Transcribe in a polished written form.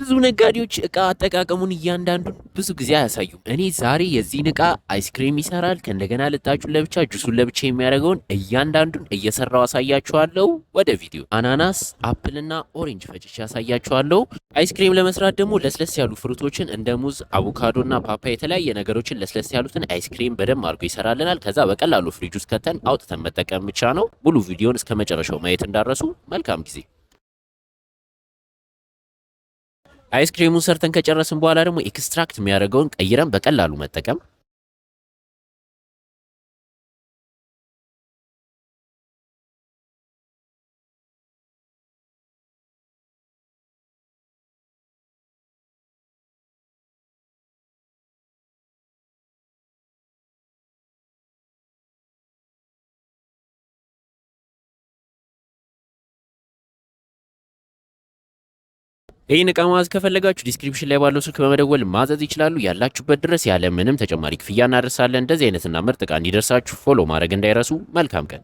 ብዙ ነጋዴዎች እቃ አጠቃቀሙን እያንዳንዱን ብዙ ጊዜ አያሳዩም። እኔ ዛሬ የዚህን እቃ አይስክሬም ይሰራል፣ ከእንደገና ልጣጩን ለብቻ ጁሱን ለብቻ የሚያደርገውን እያንዳንዱን እየሰራው አሳያችኋለሁ። ወደ ቪዲዮ። አናናስ፣ apple ና orange ፈጭቼ አሳያችኋለሁ። አይስክሬም ለመስራት ደግሞ ለስለስ ያሉ fruit ኦችን እንደ ሙዝ፣ አቮካዶና ፓፓያ የተለያየ ነገሮችን ለስለስ ያሉትን አይስክሬም በደንብ አድርጎ ይሰራልናል። ከዛ በቀላሉ ፍሪጅ ውስጥ ከተን አውጥተን መጠቀም ብቻ ነው። ሙሉ ቪዲዮን እስከ መጨረሻው ማየት እንዳትረሱ። መልካም ጊዜ። አይስክሬሙን ሰርተን ከጨረስን በኋላ ደግሞ extract የሚያደርገውን ቀይረን በቀላሉ መጠቀም። ይህን እቃ ማዘዝ ከፈለጋችሁ description ላይ ባለው ስልክ በመደወል ማዘዝ ይችላሉ። ያላችሁበት ድረስ ያለ ምንም ተጨማሪ ክፍያ እናደርሳለን። እንደዚህ አይነትና ምርጥ እቃ እንዲደርሳችሁ follow ማድረግ እንዳይረሱ። መልካም ቀን።